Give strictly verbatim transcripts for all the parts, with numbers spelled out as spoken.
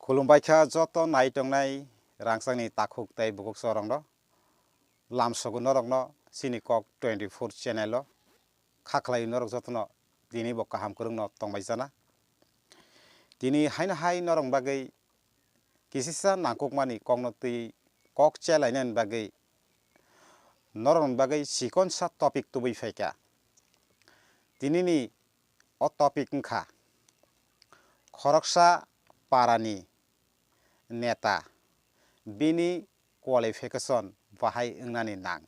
Khulumbai kha joto nai tongnai rangchakni takhuk tei bukhuk chorokno, lamsogo norokno chini Kok twenty-four channel o kha khlai norok jotono tini bo kaham kwrwngno tongbai jana. Tini haino hai norok bagwi kisisa nangkukmani kokno twi kok chelainani bagwi norokni bagwi chikonsa topic tubui phaikha. Tinini o topic wngkha khoroksa parani neta, bini qualification bahai wngnani nang.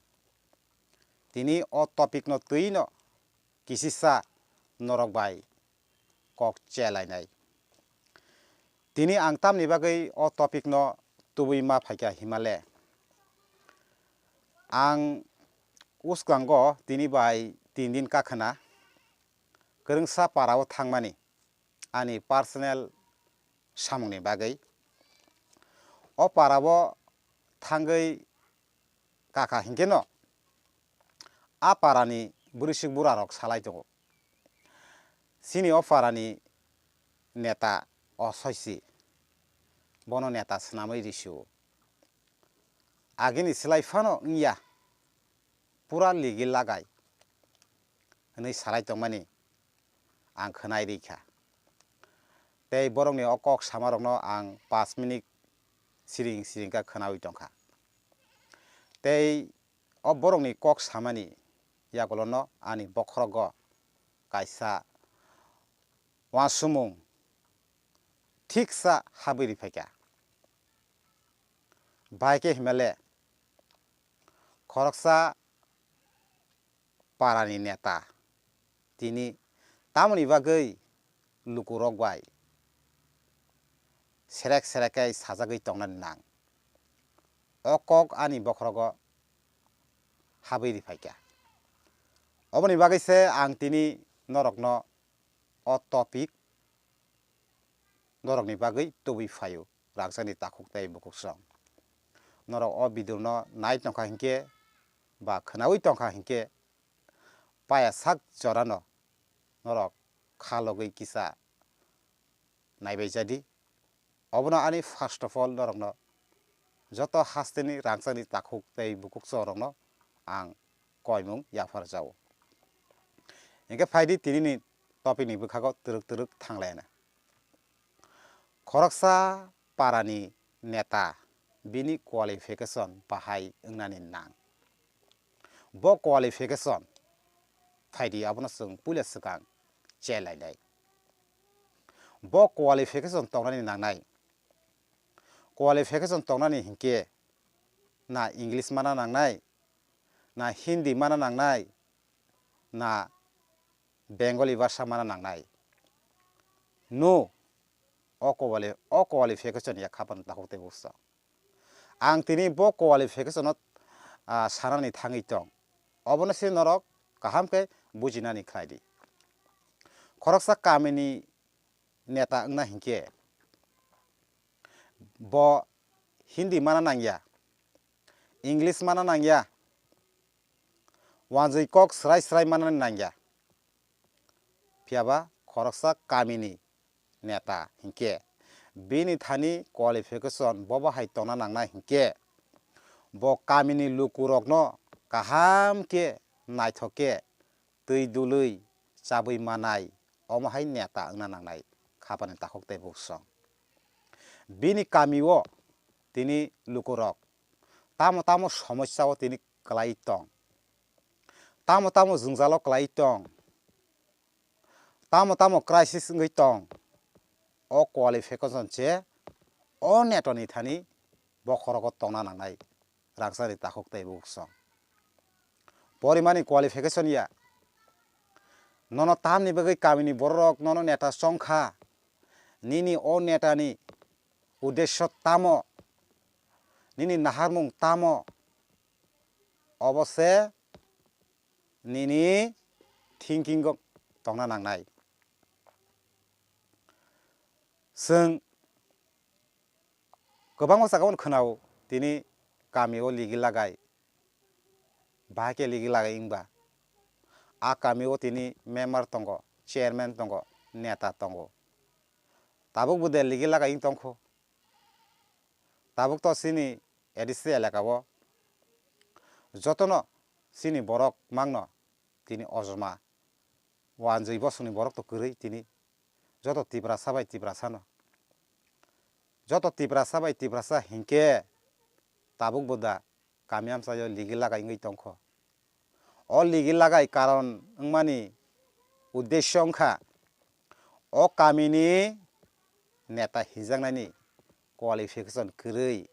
Tini o topic no twi no kisisa norok bai kok chelainai. Tini ang tamni bagwi o topic no tubui ma phaikha himale, ang uskango tini bai tin din kakhwna kwrwngsa para o thangmani ani personal samungni bagwi. O para o thangwi kakha hinkhe no a parani bwrwisik burarok salai tongo. Chini o parani neta osoisi, bono neta swnamwi risiwo. Agini slai phano wngya, pura ligi lagai hwnwi salai tongmani ang khwnai rikha. Tei borokni o kok samarokno ang pash minute siring siring khe khwnawi tongkha. Tei o borokni kok samani yagulono ani bokhorogo kaisa uansukmung thiksa habwi riphaikha. Bahai khe himale khoroksa parani neta, tini tamoni bagwi lukurok bai serek serek khe sajagwi tongnani nang. O kok ani bokhorogo habwi riphaikha. Oboni bagwi se ang tini norokno o topic norokni bagwi tubui phaio, rangchakni takhuk tei bukhuk song. Norok o video no nai tongkha hinkhe ba khwnawi tongkha hinkhe paya sak jorano norok kha logwi kisa naibai jadi. Obono ani first of all norokno joto hasteni rangchakni takhuk tei bukhuk chorokno ang koimung yaphar jao. Hinkhe phaidi tinini topic ni bwkhago twrwk twrwk thanglaina. Khoroksa parani neta bini qualification bahai wngnani nang. Bo qualification phaidi abono chwng puila swkang chelainai. Bo qualification tongnani nangnai. Qualification tongnani hinkhe na English mana nangnai, na Hindi mana nangnai, na Bengali bhasha mana nangnai. No, o quali-, o qualification ya khapan takhuk tei buksa. Ang tini bo qualification no, ah, sanani thangwi tong. Obono se norok kaham khe bujinani khlai di. Khoroksa kamini neta wngna hinkhe bo Hindi mana nangya, English mana nangya, wanjwi kok swrai swrai mana nangya. Phiyaba khoroksa kamini neta hinkhe bini thani qualification bo bahai tongna nangnai hinkhe bo kamini lukurokno kaham khe naithok khe twi dului chabwi manai, omo hai neta wngna nangnai khapani takhuk tei buksong. Bini kamio tini lukurok tamo tamo somosya o tini kwlai tong, tamo tamo jwngjalo kwlai tong, tamo tamo crisis wngwi tong, o qualification se o netoni thani bokhorogo tongna nangnai rangchakni takhuk tei buksong. Porimani qualification ya. Nono tamni bagwi kamini bororok nono neta chongkha. Nini o netani uddesho tamo? Nini naharmung tamo? Obo se nini thinking o tongna nangnai. Chwng kwbangma jagao khwnao tini kamio ligi lagai, bahai khe ligi lagai wngba. A kamio tini member tongo, chairman tongo, neta tongo. Tabuk bo de ligi lagai wng tongkho. Tabuk to chini A D C elaka o jotono chini borok mangno tini ojoma wanjwi bosongni borok to kwrwi tini joto Tiprasa bai Tiprasano. Joto Tiprasa bai Tiprasa hinkhe tabuk bo da kami amchaio ligi lagai wngwi tongkho. O ligi lagai karon wngmani uddesyo wngkha o kamini neta hijaknani qualification kwrwi.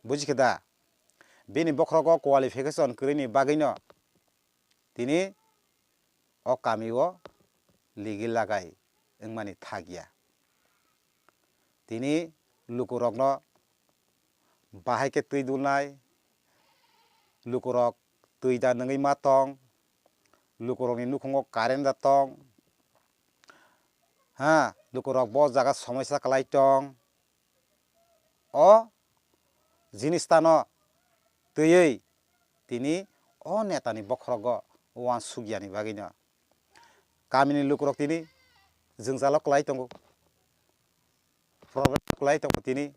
Bujikhe da? Bini bokhorogo qualification kwrwini bagwino tini o kamio ligi lagai wngmani thakya. Tini lukurokno bahai khe twi dulnai, lukurok twi da nungwi ma tong, lukurokni nukhungo current da tong, ha, lukurok bo jaga somoisa kwlai tong. O jinis tano twiwi tini o netani bokhorogo uansuk yani bagwino kamini lukurok tini jwngjalo kwlai tongo, problem kwlai tongo tini,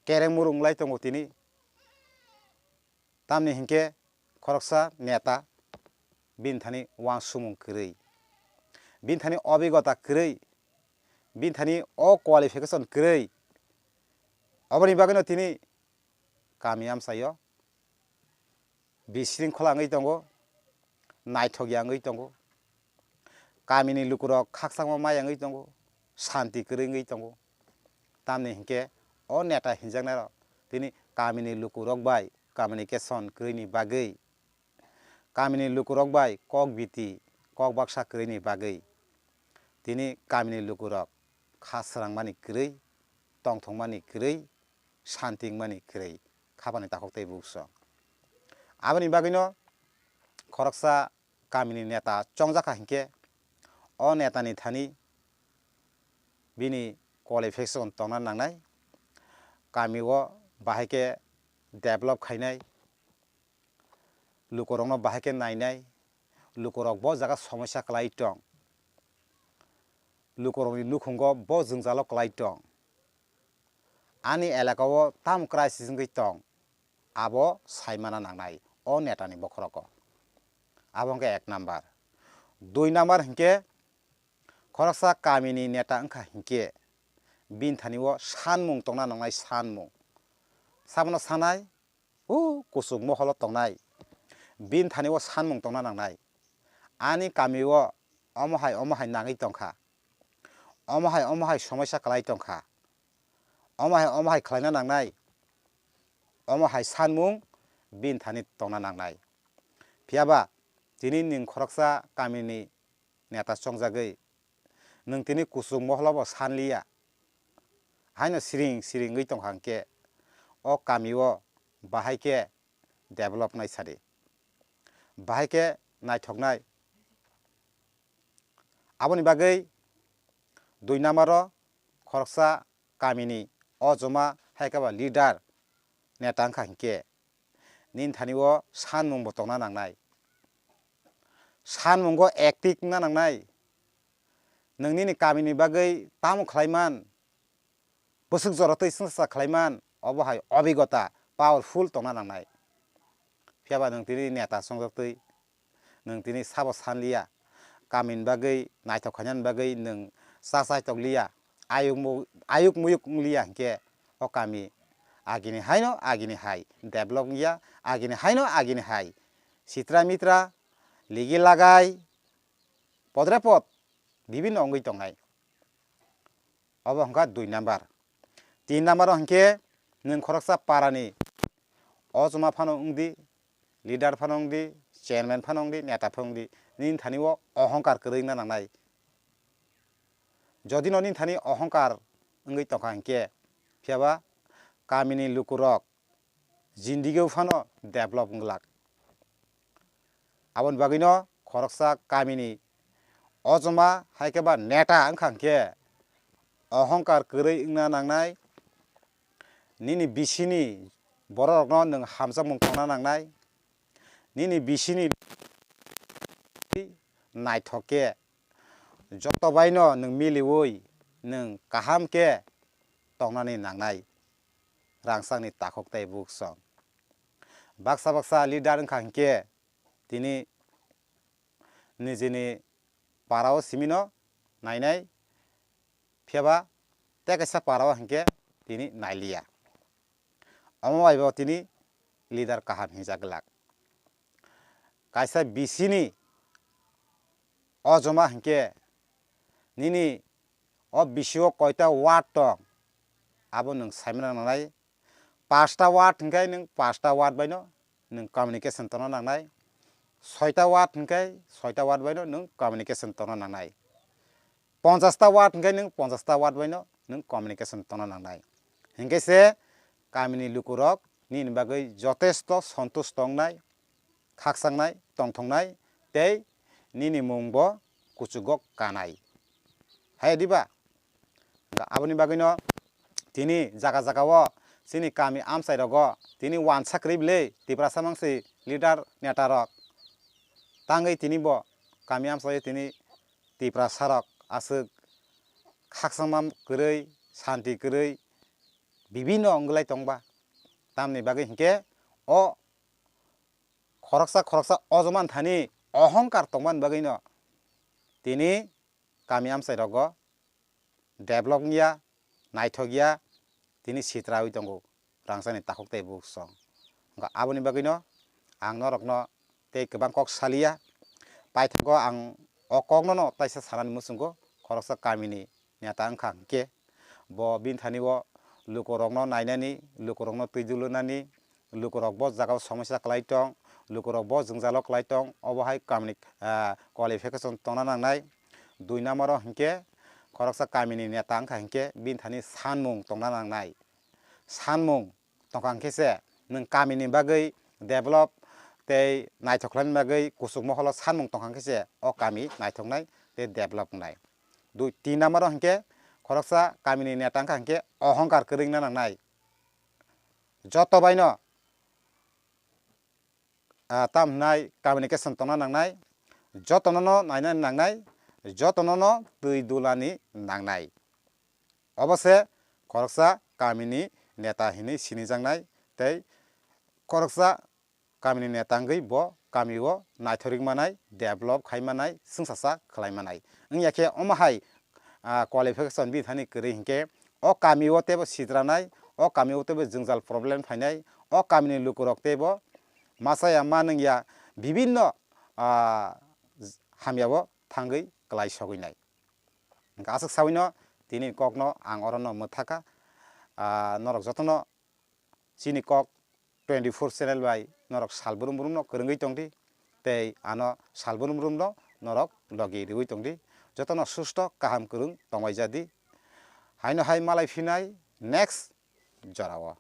kereng murung lai tongo tini. Tamni hinkhe khoroksa neta bini thani uansukmung kwrwi, bini thani obigota kwrwi, bini thani o qualification kwrwi. Oboni bagwino tini kami amchaio bisringkhola wngwi tongo, naithokya wngwi tongo. Kamini lukurok khakchangma maya wngwi tongo, santi kwrwi wngwi tongo. Tamni hinkhe o neta hinjaknairok tini kamini lukurok bai communication kwrwini bagwi, kamini lukurok bai kok biti, kok baksa kwrwini bagwi tini kamini lukurok kha srangmani kwrwi, tongthokmani kwrwi, santi wngmani kwrwi khapani takhuk tei bukhuksong. Aboni bagwino khoroksa kamini neta chongjakha hinkhe o netani thani bini qualification tongna nangnai, kamio bahai khe develop khainai, lukurokno bahai khe nainai, lukurok bo jaga somoisa kwlai tong, lukurokni nukhungo bo jwngjalo kwlai tong, ani elaka o tamo crisis wngwi tong, abo saimana nangnai o netani bokhorogo. Abo wngkha ek number. Dui number hinkhe khoroksa kamini neta wngkha hinkhe bini thani o sanmung tongna nangnai, sanmung. Sabono sanai, o kuchuk moholo tongnai, bini thani o sanmung tongna nangnai. Ani kami o omo hai omo hai nangwi tongkha, omo hai omo hai somoisa kwlai tongkha, omo hai omo hai khlaina nangnai, omo hai sanmung bini thani tongna nangnai. Phiyaba tini nwng khoroksa kamini neta chongjagwi nwng tini kuchuk moholobo sanliya, haino siring siring wngwi tongkha hinkhe o kamio bahai khe develop nai sadi, bahai khe naithoknai. Aboni bagwi dui number o khoroksa kamini o joma hai khe ba leader neta wngkha hinkhe nini thani o sanmung bo tongna nangnai, sanmungo active wngna nangnai. Nwng nini kamini bagwi tamo khlaiman, bwswk jora twi swngsa khlaiman, obo hai obigota powerful tongna nangnai. Phiyaba nwng tini neta chongjak twi nwng tini sabo sanliya, kamini bagwi naithok khainani bagwi nwng cha chaitok liya, ayuk mu-, ayuk muyuk wng liya hinkhe o kami agini haino agini hai develop wngya, agini haino agini hai sitra mitra ligi lagai podre pod bibinno wngwi tongnai. Obo hwnkha dui number. Tin number o hinkhe nwng khoroksa parani o chuma phano wngdi, leader phano wngdi, chairman phano wngdi, neta phano wngdi, nini thani o ohongkar kwrwi wngna nangnai. Jodi no nini thani ohongkar wngwi tongkha hinkhe, phiyaba kamini lukurok jindigio phano develop wng glak. Aboni bagwino khoroksa kamini o chuma hai khe ba neta wngkha hinkhe ohongkar kwrwi wngna nangnai, nini bisini bororokno nwng hamjakmung tongna nangnai, nini bisini naithok khe joto baino nwng miliwi nwng kaham khe tongnani nangnai rangchakni takhuk tei buksong. Baksa baksa leader wngkha hinkhe tini nijini parao simino nainai, phiyaba tei kaisa parao hinkhe tini nailiya. Omo bai bo tini leader kaham hinjak glak. Kaisa bisini ojoma hinkhe nini o bisio koita ward tong, abo nwng saimano nangnai. Pasta ward hinkhe nwng pasta ward baino nwng communication tongna nangnai. Soita ward hinkhe soita ward baino nwng communication tongna nangnai. Ponchasta ward hinkhe nwng ponchasta ward baino nwng communication tongna nangnai. Hinkhe se kamini lukurok nini bagwi jotesto sontush tongnai, khakchangni tongthoknai tei nini mungbo kuchugo kanai. Hai diba? Aboni bagwino tini jaga jagao chini kami amchairogo tini wansa kwrwi bwlwi Tiprasa mangsi leader netarok tangwi tini bo kami amchaio tini Tiprasarok aswk khakchangma kwrwi, santi kwrwi bibinno wngwlai tongba. Tamni bagwi hinkhe o khoroksa khoroksa ojoma thani ohongkar tongmani bagwino tini kami amchairogo develop wngya, naithok ya, tini sitraui tongo rangchakni takhuk tei buksong. Wngkha aboni bagwino ang norokno tei kwbang kok saliya. Paithago ang o kokno no taisa sanani muchungo khoroksa kamini neta wngkha hinkhe bo bini thani o lukurokno nainani, lukurokno twi dulunani, lukurok bo jagao somosya kwlai tong, lukurok bo jwngjalo kwlai tong, obo hai kamini, ah, qualification tongna nangnai. Dui number o hinkhe khoroksa kamini neta wngkha hinkhe bini thani sanmung tongna nangnai. Sanmung tongkha hinkhe se nwng kamini bagwi develop tei naithok khlaina bagwi kuchuk moholo sanmung tongkha hinkhe se o kami naithoknai tei develop wngnai. Dui, tin number o hinkhe khoroksa kamini neta wngkha hinkhe ohongkar kwrwi wngna nangnai. Joto baino, ah, tam hwnai communication tongna nangnai, jotono no naina nangnai, jotono no twi dulani nangnai. Obo se khoroksa kamini neta hinwi sinijaknai tei khoroksa kamini neta wngwi bo kamio naithorwi manai, develop khai manai, chwngsacha khlai manai. Wngya khe omo hai, ah, qualification bini thani kwrwi hinkhe o kamio teibo sitranai, o kamio teibo jwngjal problem phainai, o kamini lukurok teibo masa ya ma nung ya bibinno, ah, hamyao thangwi kwlai sogwi nai. Hwnkhe aswk sawino tini kokno ang orono mwthakha, ah, norok jotono chini kok twenty four channel bai norok sal brum brumno kwrwngwi tongdi, tei ano sal brum brumno norok logi riwi tongdi, jotono susto kaham kwrwng tongbai jadi. Haino hai malai phinai next jorao.